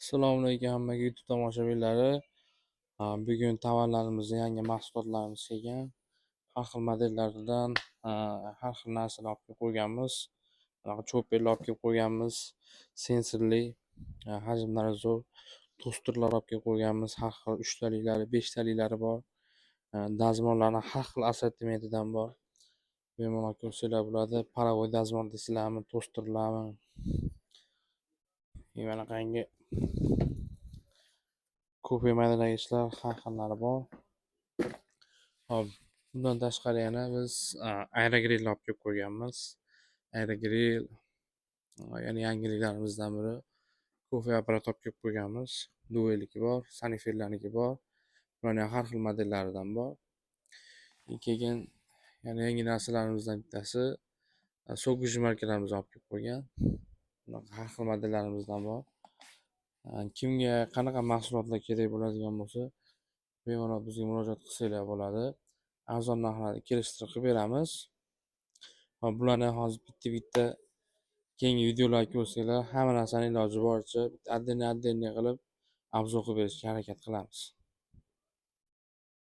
Assalomu alaykum hammaga, YouTube tomoshabinlari. Bugun tovarlarimizni, yangi mahsulotlarimiz kelgan. Har xil modellardan har xil narsalar olib kelib qo'yganmiz. Bunaqa chopperlar olib kelib qo'yganmiz. Sensorli, hajmlari zo'r. Tosterlar olib kelib qo'yganmiz. Har xil 3 taliklari, 5 taliklari bor. Dazmollarni har xil assortimentidan bor. Bemalol ko'rsanglar bo'ladi. Паровой dazmol deysizlarmi, tosterlarmi. Manaqangi kofe maydalagichlar har xillari bor. Hop, bundan tashqari yana biz aerogrill olib kelib qo'yganmiz. Aerogrill yana yangiliklarimizdan biri. Kofe apparat olib kelib qo'yganmiz. Duelniki bor, Saniferlarniki bor. Bularni ham har xil modellaridan bor. Keyin yana yangi narsalarimizdan bittasi сокожималка larimizni olib kelib qo'ygan. Bunaqa har xil modellarimizdan bor. Kimga qanaqa mahsulotlar kerak bo'ladigan bo'lsa, bemalol bizga murojaat qilsanglar bo'ladi. Arzon narxlarda kelishtirib qilib beramiz. Va bularni hozir bitta-bitta keyingi videolarga ko'rsanglar, hamma narsani iloji boricha bitta отдельно отдельно qilib обзор qilib berishga harakat qilamiz.